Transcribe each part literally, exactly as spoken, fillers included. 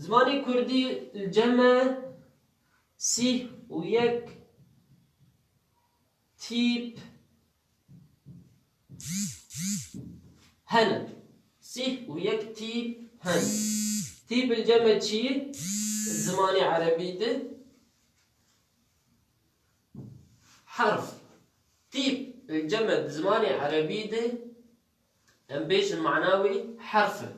Zimanê kurdî li cem me sîh û yek tîp hene. Sîh û yek tîp hene. Tîp li cem me çi ye? Zimanê erebî de herf. Tîp li cem me di zimanê erebî de em bêjin mana wê herf e.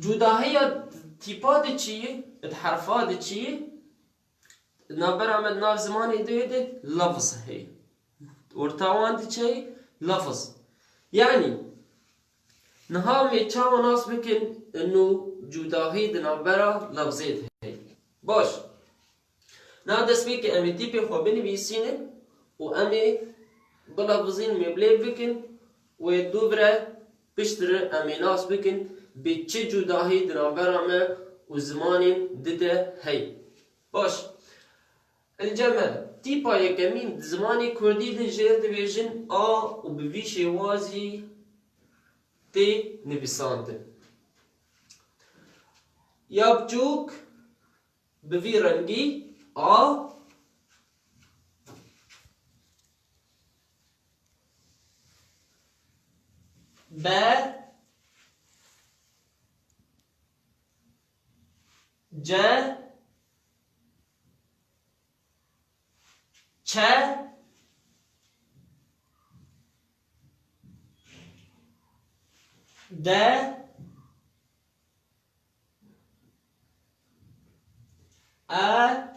Cudahiya tîpa de çi ye? Di herfa de çi ye? Di navbera me, di nav zimanê de, de lafz heye. Orta wan de çi ye? Lafz. Yanî, niha em ê çawa nas bikin ino cudahî di navbera lafzê de heye? Baş. Na destpêkê em ê tîpê xwe binivîsînin û em ê bilafizîn, em ê bilêv bikin û ê dûvre piştre em ê nas bikin bi çi cudahî di navbera me û zimanên di de heye. Baş. Li cem me tîpa yekemîn di zimanê kurdî de jê re dibêjin a û bi vî şêwazî tê nivîsandin. Ya biçûk, bi vî rengî, A, B, C, Ç, D, E,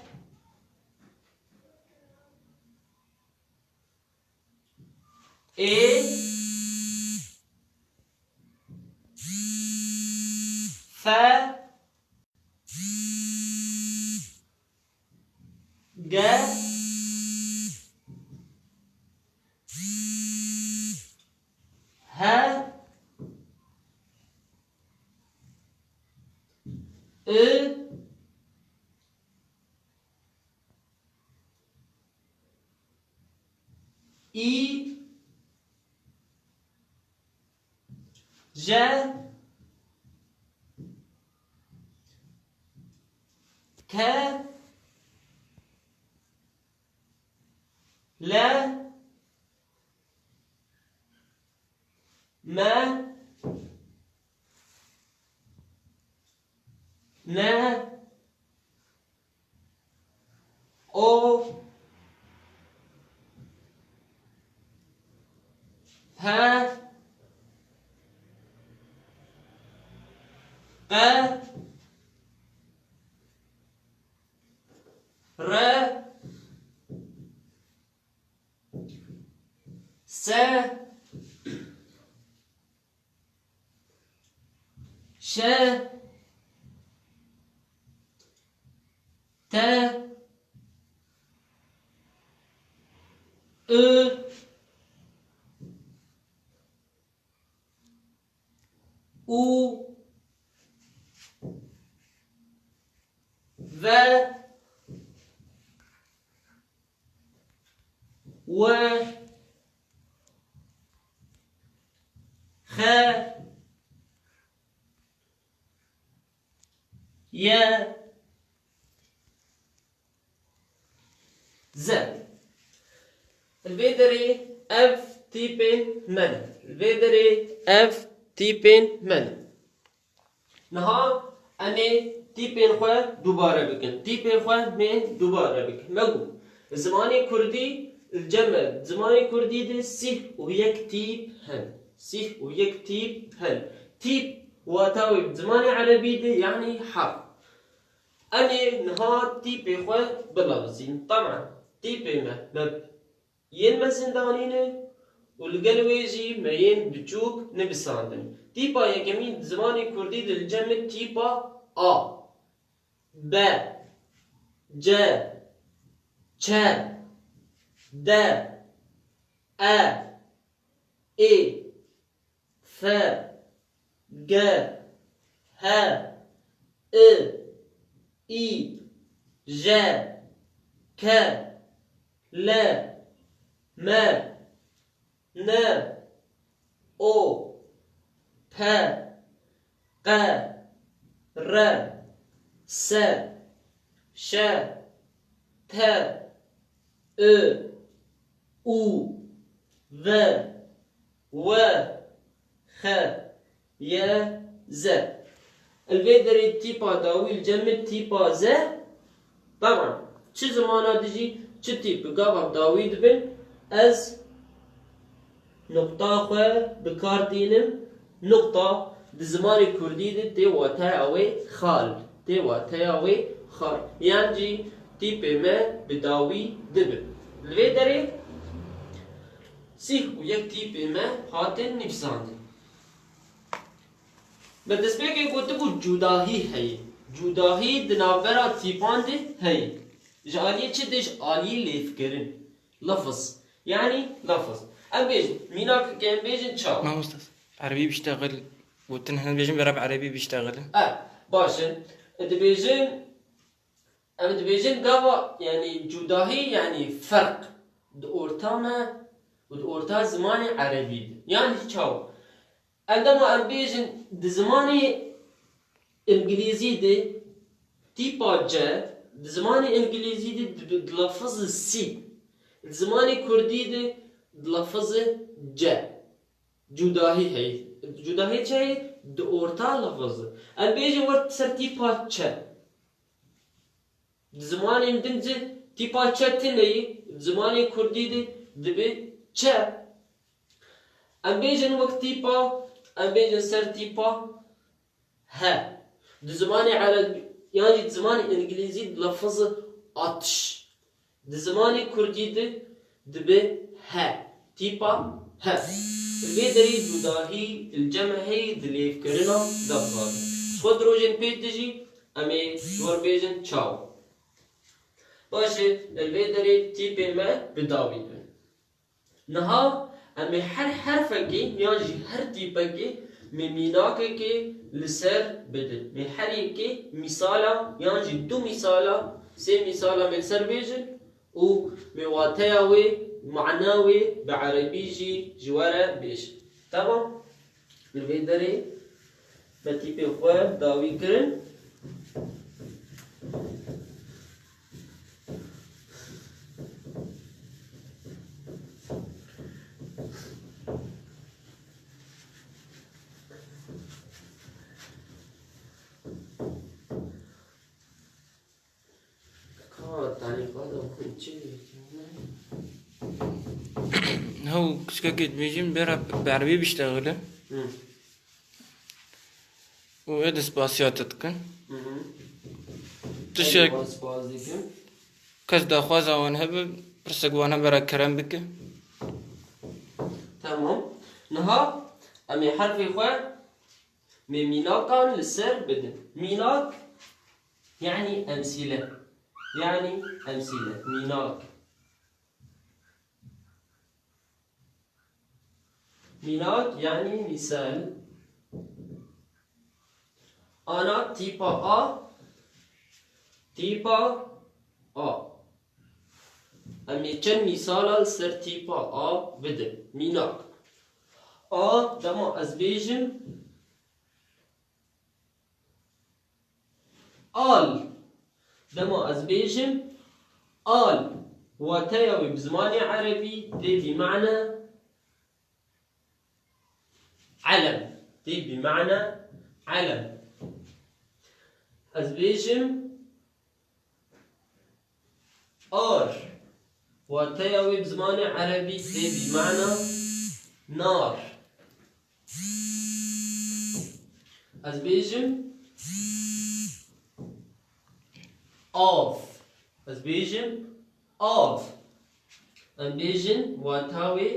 Ê, F, G, H, I, I, J, K, L, M, N, O, P, Q, R, S, Ş, T, I, U, V, W, X, Y, Z. Li vê derê ev tîpên me ne. Li vê derê ev tîpên me ne. Niha em ê tîpên xwe dubare bikin. Tîpên xwe em ê dubare bikin. Me got, zimanê kurdî li cem me, zimanê kurdî de sîh û yek tîp hene. Sîh û yek tîp hene. Tîp wata wê bi zimanê erebî de yanî herf. Em ê niha tîpê xwe bilafizîn. Temen tîpê me, me yên mezin danîne û li gel wê jî me yên biçûk nivîsandin. Tîpa yekemîn di zimanê kurdî de li cem min tîpa A, B, C, Ç, D, E, Ê, F, G, H, I, I, J, K, L, M, N, O, P, qe, re, se, şe, te, ö, u, ve, we, xe, ye, ze. Li vê derê tîpa dawî li cem min tîpa ze. Taban, çi zimana dijî, çi tîp gava dawî dibin, ez nuqta xwe bi kar tînim. Nuqta di zimanê kurdî de tê wateya wê xal. Tê wateya wê xal. Yan jî tîpê me bi dawî dibin. Li vê derê sîh û yek tîpê me hatin nivîsandin. Me destpêkê gotibû cudahî heye. Cudahî di navbera tîpan de heye. Ji aliyê çi de? Ji aliyê lêvkirin. Lafz. Yanî lafz. Em bêjin, mînakekê em bêjin çawa? Mamoste, erebî biştexil. Gotin hene dibêjin, bera bi erebî biştexil. E, baş e. Dibêjin, em dibêjin gava, yanî cudahî, yanî ferq di orta me û di orta zimanê erebî de. Yanî çawa? Em dema em bêjin di zimanê îngilîzî de tîpa ce, di zimanê îngilîzî de di, di lafizê sî, di zimanê kurdî de di lafizê ce. Cudahî heye. Cudahî çi heye? Di orta lafizê. Em bêjin wek ser tîpa çe. Di zimanên din jî tîpa çe tune ye, di zimanê kurdî de dibe çe. Em bêjin wek tîpa, em bêjin ser tîpa he. Di zimanê erebî, yan jî di zimanê îngilîzî di lafizê atş. Di zimanê kurdî de dibe he. Tîpa he. Li vê derê cudahî li cem heyî di lêvkirina gavdan. Xwe di rojên pê dijî em ê ji we bêjin çawa. Baş e, li vê derê tîpê me bi dawî bin. Niha em ê her herfekê yan jî her tîpekê me mînakekê li ser bidin. Me her yekê mîsala yan jî du mîsala, sê mîsala me li ser bêjin û me wateya wê, mana wê bi erebî jî ji we re bêjin. Tamam? Li vê derê me tîpê xwe dawî kirin. Ka tarîqat û çi? Hew, kişkekê dibêjin bera bi erebî biştexile. Hı. Û ê destbasiya te dikin. Hı hı. Tiştek, spas dikim. Kes daxwaza wan hebe, pirsek wan hebe re kerem bike. Tamam. Niha em ê herfê xwe me mînakan li ser bidin. Mînak, yanî emsîle. Yanî emsîle. Mînak. Mînak, yanî mîsal. Ana tîpa A, tîpa A. Em ê çend mîsala li ser tîpa A bidin. Mînak. A, dema ez bêjim, al. Dema ez bêjim al, wateya wê bi zimanê erebî tê bi mana elem. Tê bi mana elem. Ez bêjim ar. Wateya wê bi zimanê erebî tê bi mana nar. Ez bêjim av. Ez bêjim av. Em bêjin wata wê,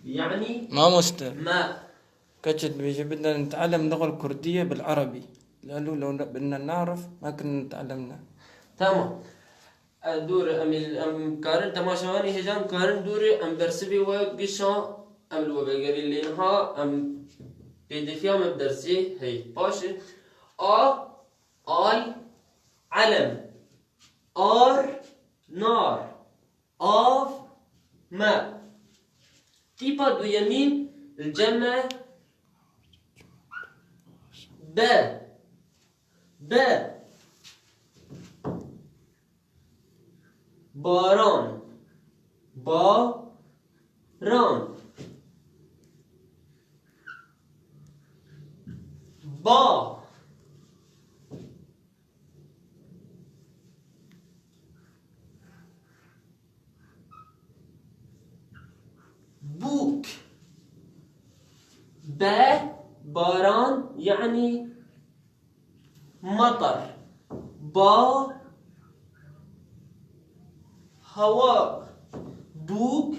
yanî Mamoste. Me. Keçê dibêje, بدنا نتعلم اللغة الكردية بالعربي. لأنه لو بدنا نعرف ما كنا تعلمنا. Tamam. E, dûr, em, em karin, temaşevanê hêja em karin dûrê em bersivê we gişa em li we vegerî lê niha em pêdifiya me bi dersê hey. Baş e. A, al, elem. Ar, nar. Av, me. Tîpa duyemîn li cem me Be. Be. Baran. Ba. Ran. Ba. Bûk. Be, baran, yanî matar. Ba, hewa. Bûk,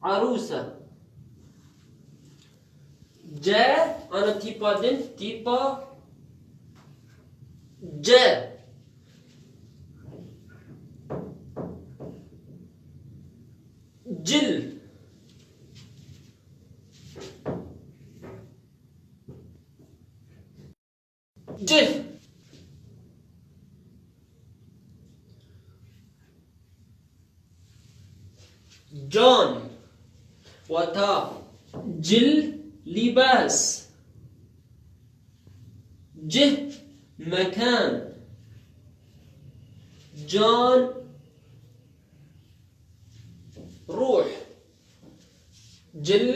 arûse. C, ana tîpa din, tîpa C. Cil. Cih. Can. Wata. Cil, libas. Cih, mekan. Can, ruh. Cil,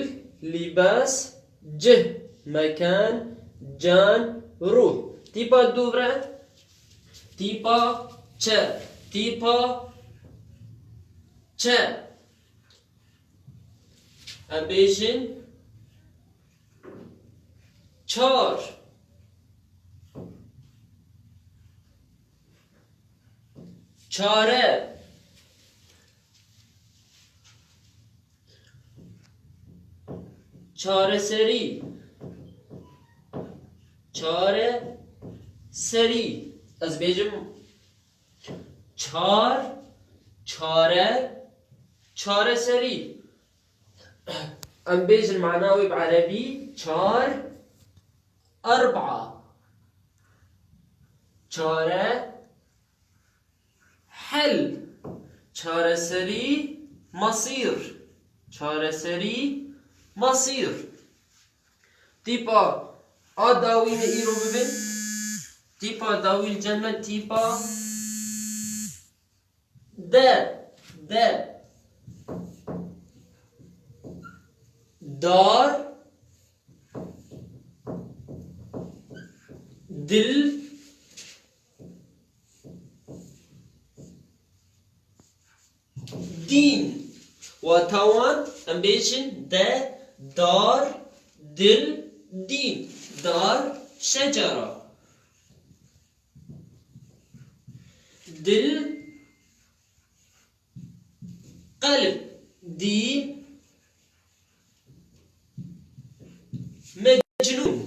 libas, cih, mekan, can, ruh. Tîpa dû re, tîpa çe, tîpa çe. Em bêjin çar. Çare. Çareserî. Çareserî. Ez bêjim çar, çare, çareserî. Em bêjin mana wê bi erebî çar, erba. Çare, hel. Çareserî, masîr. Çareserî, masîr. Tîpa a dawî me îro bibin. Tîpa dawî li cem me tîpa de, de. Dar, dil, dîn. Wata wan em bêjin de, dar, dil, dîn. Dar, şecera. Dil, qelb, dîn, mecnûn.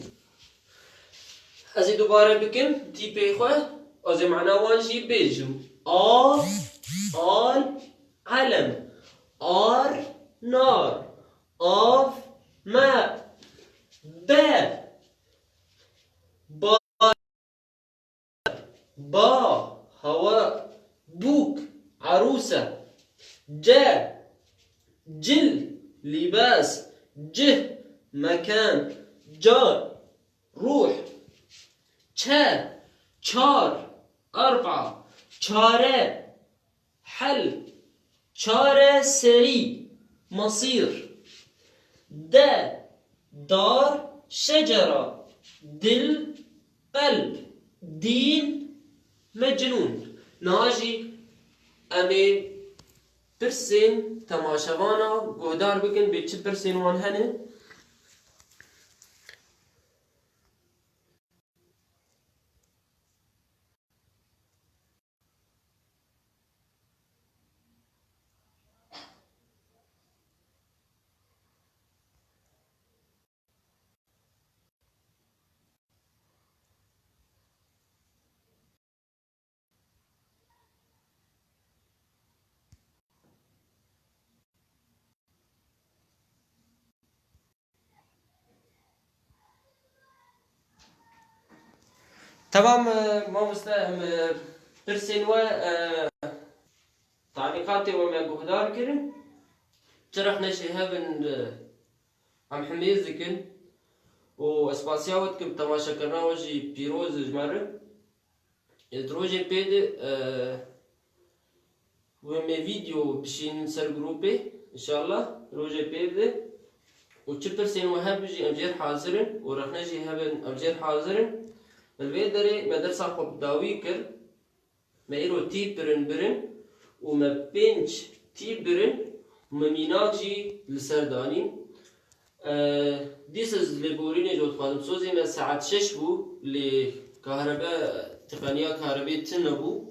Ez ê dubare bikim tîpê xwe, ez ê mana wan jî bêjim. A, al, elem, ar, nar, av, me, be, ba, Ba, hewa, bûk, erûse, ce, cil, lîbas, cih, mekan, car, rûh, çe, çar, erba, çare, hel, çareserî, mesîr, de, dar, şecera, dil, qelb, dîn, mecnûn. Niha jî em ê pirsên temaşevana guhdar bikin, bê çi pirsên wan hene. Temam, e, mamoste, em, e, pirsên we, e, talîqatê we me guhdar kirin. Çi rexne jî hebin, e, em himêz dikin. û ez spasiya we dikim temaşekirina we jî pîroz ji me re. Ê, di rojê pê de, e, wê me vîdeo bişînin ser grûpê, înşallah, rojê pê de. Û çi pirsên we hebin jî em jêr hazir in, û rexne jî hebin em jêr hazir in. Li vê derê me dersa xwe bi dawî kir. Me îro tî pirin birin û me pênc tî birin, me mînak jî li ser danîn. Dîs ez lêborînê ji we dixwazim. Sozê me saet şeş bû, lê kahrebe, teqeniya kahrebê tune bû.